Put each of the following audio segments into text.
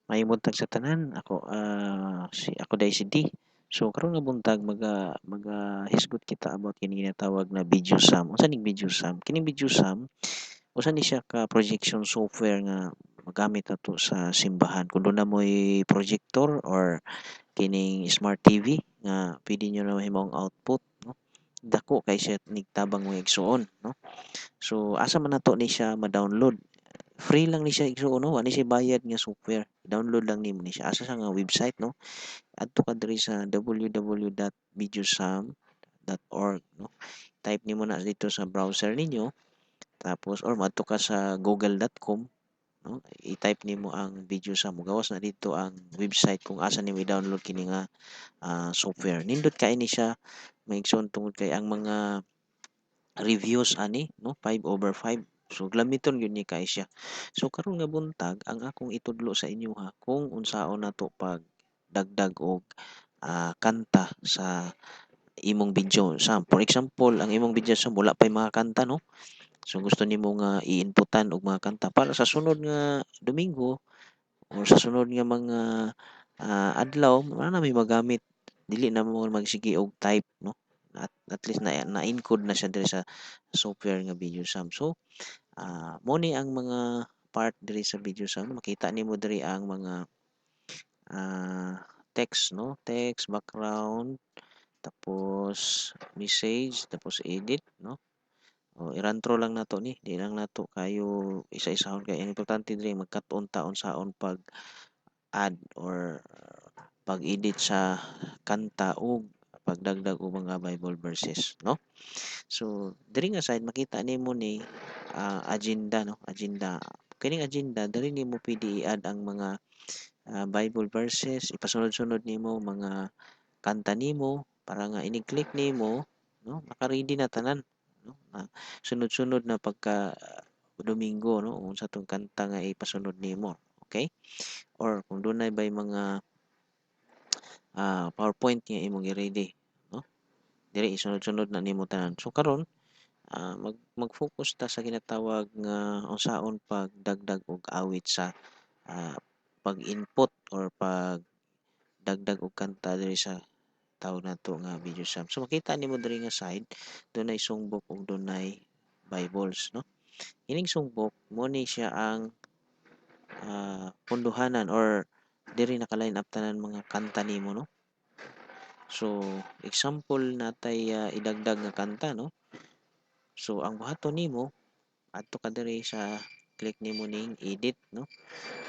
Maayong buntag sa tanan. Ako si ako diay si D. So karon nga buntag maga hisgot kita about kini ginatawag na VideoSAM. Unsa ning VideoSAM? Kining VideoSAM usa ni siya ka projection software nga magamit nato sa simbahan. Kung duna moy projector or kining smart TV nga pwede nyo na mahimong output, no? Dako kay siya nigtabang mga igsuon, no? So asa man nato ni siya ma-download? Free lang ni siya, igsuon, no? Wa ni siya bayad nga software. Download lang nimo ni siya. Asa sa nga website, no? Adto ka diri sa www.videosam.org, no? Type nimo na dito sa browser ninyo, tapos or moadto ka sa google.com, no? I-type nimo ang VideoSAM, mogawas na dito ang website kung asa nimo i-download kini nga software. Nindot kay ni siya, mga igsoon, tungod kay ang mga reviews ani, no, 5/5. So gamiton gyud ni kay siya. So karon nga buntag, ang akong itudlo sa inyo ha kung unsaon nato pag dagdag og kanta sa imong video. Sa for example, ang imong video sa wala pay mga kanta, no? So gusto nimo nga i-inputan og mga kanta para sa sunod nga Domingo or sa sunod nga mga adlaw wala na may magamit, dili na mo magsige og type, no? At least na na-encode na siya diri sa software nga VideoSAM. So mo ni ang mga part diri sa VideoSAM. Makita nimo diri ang mga text, no? Text, background, tapos message, tapos edit, no? O i-run through lang nato ni, di lang nato kayo isa-isahon kay ang importante diri magkat-on ta unsaon pag add or pag-edit sa kanta ug pagdagdag og mga Bible verses, no? So diri nga side makita nimo ni agenda, no? Agenda. Kining agenda, diri nimo pwede i-add ang mga Bible verses, ipasunod-sunod nimo mga kanta nimo para nga ini-click nimo, no, naka-ready na tanan, no? Sunod-sunod na pagka Domingo, no, unsa tong kanta nga ipasunod nimo, okay? Or kung dunay bay mga PowerPoint nga imong i-ready, no? Diri isunod-sunod na nimo tanan. So karon mag-focus ta sa ginatawag nga unsaon pagdagdag og awit sa pag-input or pagdagdag og kanta diri sa tawag nato nga VideoSAM. So makita nimo diri nga side, dunay songbook ug dunay Bibles, no? Kining songbook mo ni siya ang punduhanan or diri naka-line up tanan mga kanta nimo, no? So example, natay idagdag nga kanta, no? So ang buhaton nimo, adto ka diri sa click nimo ning edit, no?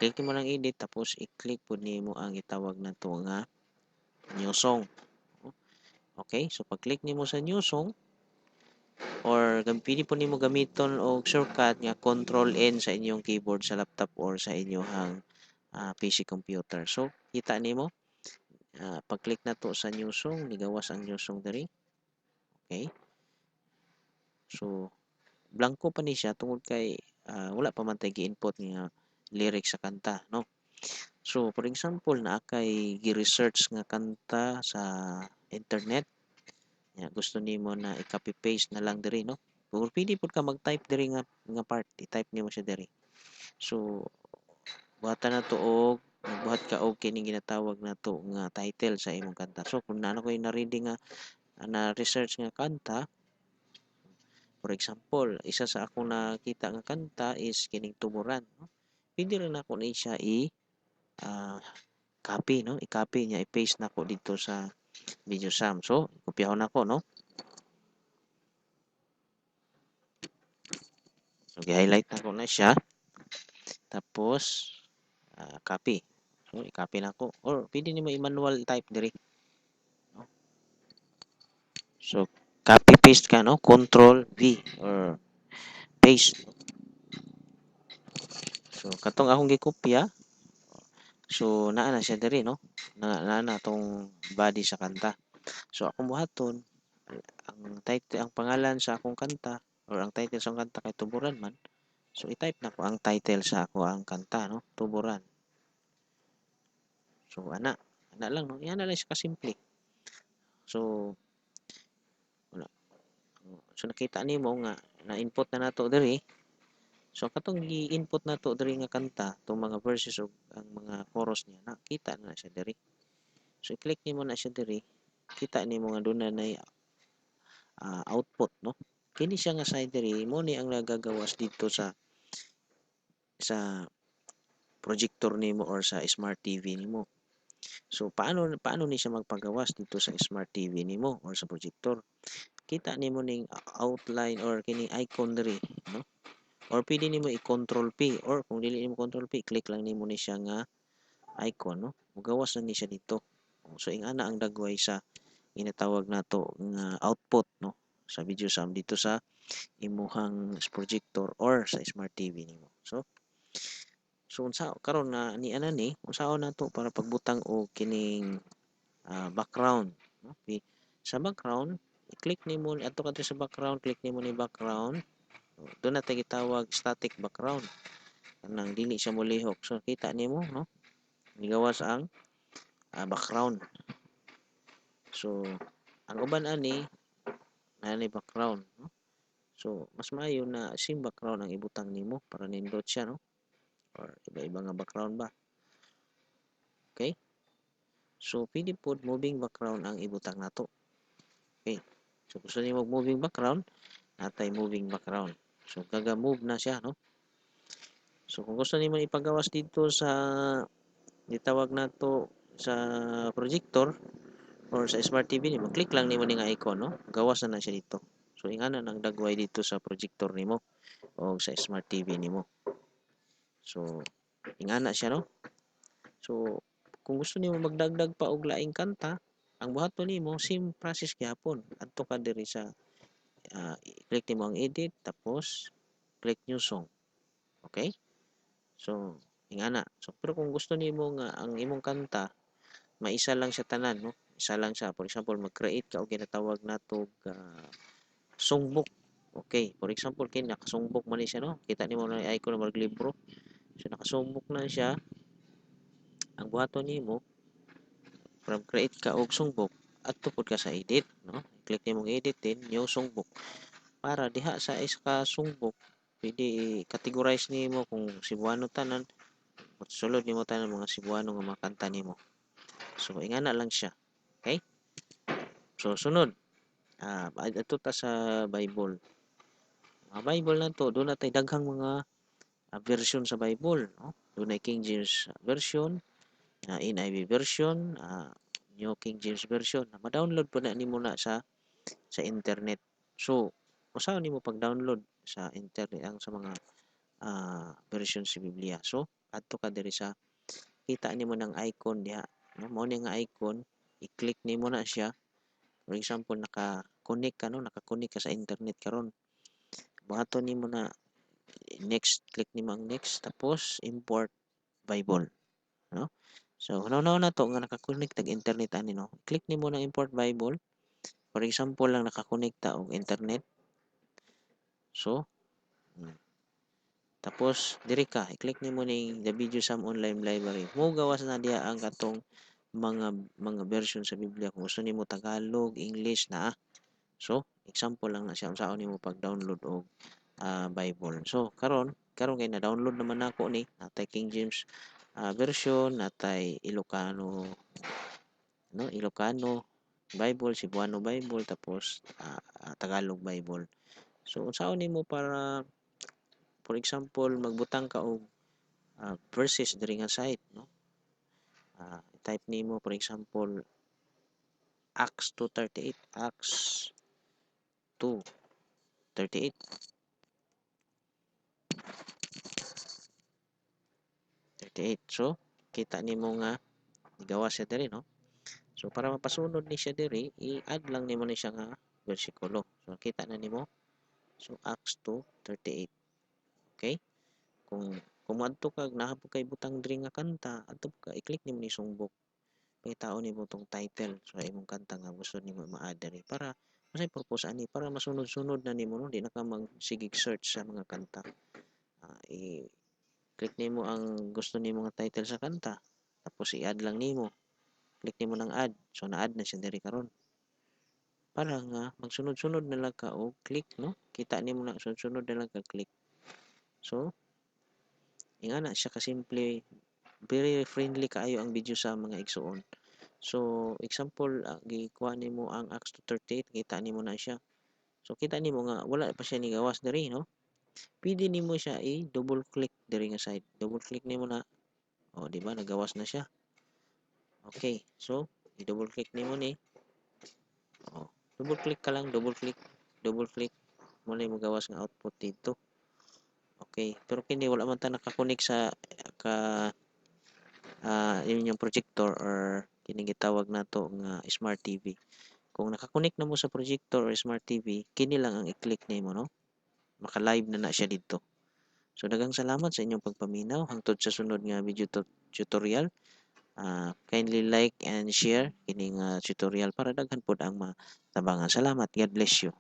Click nimo ng edit, tapos i-click pud nimo ang gitawag nato nga new song. Okay, so pag-click nimo sa new song or pwede po nimo gamiton og shortcut nga Control N sa inyong keyboard sa laptop or sa inyong PC computer. So kita nimo, pag-click nato sa new song, nigawas ang new song diri. Okay. So blanko pa ni siya tungod kay wala pa man tay gi-input nga lyrics sa kanta, no? So for example, naa kay gi-research nga kanta sa internet ya, gusto nimo na i-copy paste na lang diri, no? Or pwede pud ka mag-type diri nga part, i-type nimo siya diri. So buhatan nato og magbuhat ka og kining ginatawag nato nga title sa imong kanta. So kung naa na koy na-ready nga na research nga kanta, for example, isa sa akong nakita nga kanta is kining Tuburan, no? Pwede ra nako ni siya i copy, no? I-copy niya, i-paste nako dito sa VideoSAM. So kopyahon nako, no? So gi-highlight nako na siya, tapos copy. So i-copy nako or pwede nimo i-manual type diri, no? So copy paste ka, no? Control V or paste. So katong akong gikopya, so naa na siya diri, no? Naa na tong body sa kanta. So akong buhaton, ang title, ang pangalan sa akong kanta or ang title sa akong kanta kay Tuburan man. So i-type nako ang title sa ako ang kanta, no? Tuburan. So ana, ana lang, no? Ana lang siya kasimple. So wala. So nakita nimo nga na-input na nato diri. So katong gi-input nato diri nga kanta, tong mga verses ug ang mga chorus niya, nakita na siya diri. So i-click nimo na siya diri, kita nimo nga duna nay output, no? Kini siya nga side diri mo ni ang nagagawas dito sa projector nimo or sa smart TV nimo. So paano ni siya magpagawas dito sa smart TV nimo or sa projector? Kita nimo ning outline or kini icon diri, no? Or pwede nimo i-control P, or kung dili nimo control P, click lang nimo ni siya nga icon, no? Mugawas na ni siya dito. So ingana ang dagway sa ginatawag nato nga output, no, sa video sam dito sa imuhang projector or sa smart TV nimo. So unsa karon na ni ana ni unsaon nato para pagbutang og kining background, no? Sa background, i-click nimo adto ka sa background, click nimo ni background. Doon na gitawag static background, kanang dili siya molihok. So kita nimo, no, gigawas ang background. So ang uban ani naa ni background, no? So mas maayo na same background ang ibutang nimo para nindot siya, no, or iba-iba nga background ba. Okay, so pwede pod moving background ang ibutang nato. Okay, so gusto nimo moving background, natay moving background. So gaga-move na siya, no? So kung gusto nimo ipagawas dito sa gitawag nato sa projector or sa smart TV nimo, click lang nimo ni nga icon, no? Gawas na na siya dito. So ingana nang dagway dito sa projector nimo o sa smart TV nimo. So ingana siya, no? So kung gusto nimo magdagdag pa og laing kanta, ang buhaton nimo same process gihapon. Adto ka diri sa click nimo ang edit, tapos click new song. Okay? So ingana. So pero kung gusto nimo nga ang imong kanta maisa lang siya tanan, no? Isa lang siya. For example, mag-create ka og ginatawag nato songbook. Okay, for example, kini nakasongbook man ni siya, no? Kita nimo na icon na libro. So nakasongbook na siya. Ang buhaton nimo from create ka og songbook, adto pud ka sa edit, no? Click nimo edit, then new songbook. Para diha sa isa ka songbook, pwede i-categorize nimo kung Cebuano tanan, sulod nimo tanan mga Cebuano nga mga kanta nimo. So ingana lang siya. Okay? So sunod, adto ta sa Bible. Mga Bible na to, doon natay daghang mga version sa Bible, no? Dunay King James version, NIV version, New King James version. Na ma-download po na nimo na sa internet. So, usaon nimo pag-download sa internet ang sa mga version sa Biblia? So, adto ka diri sa kita nimo ng icon diha, no? Mao ni nga icon, i-click nimo na siya. For example, naka-connect ka, no? Naka-connect ka sa internet karon. Buhaton nimo na next, click nimo ang next, tapos import Bible, no? So, hunaw na to nga naka-connect tag internet ani, no? Click nimo ng import Bible. For example lang, naka-connect ta og internet. So, tapos diri ka, i-click nimo ning the Video Sam Online Library. Mo gawas na diha ang katong mga version sa Biblia. Kung gusto nimo Tagalog, English na. So, example lang na siya unsaon nimo pag-download og Bible. So, karon kay na-download naman nako ni, natay King James version, natay Ilocano, no, Ilocano Bible, Cebuano Bible, tapos Tagalog Bible. So, unsaon nimo para, for example, magbutang ka og verses diri nga site, no? Type nimo, for example, Acts 2:38, Acts 2:38. 38. So, kita nimo nga gigawas siya diri, no? So, para mapasunod ni siya diri, i-add lang nimo ni siya nga bersikulo. So, kita na nimo. So, Acts 2:38. Okay? Kung moadto ka, naa po kay butang diri nga kanta, adto ka, i-click nimo ni songbok. Pangitaon nimo tong title sa imong kanta nga gusto nimo ma-add diri para unsay purpose ani, para masunod-sunod na nimo, no, di na ka magsigig search sa mga kanta. I-click nimo ang gusto nimo nga title sa kanta, tapos i-add lang nimo. Click nimo ng add. So na-add na siya diri karon. Para nga magsunod-sunod na lang ka og click, no? Kita nimo na sunod-sunod na lang ka click. So ingana siya kasimple, very friendly kaayo ang video sa mga igsuon. So example, gikuha nimo ang Acts 2:38, kita nimo na siya. So kita nimo nga wala pa siya nigawas diri, no? Pwede nimo siya i-double click diri nga side. Double click nimo na. O, di ba nagawas na siya? Okay, so i-double click nimo ni. O, double click ka lang, double click, double click, mo na gawas nga output dito. Okay, pero kini wala man ta naka-connect sa ka inyong projector or kining gitawag nato nga smart TV. Kung naka-connect na mo sa projector or smart TV, kini lang ang i-click nimo, no? Maka-live na na siya dito. So daghang salamat sa inyong pagpaminaw hangtod sa sunod nga video tutorial. Kindly like and share kining tutorial para daghan pod ang matabangan. Salamat. God bless you.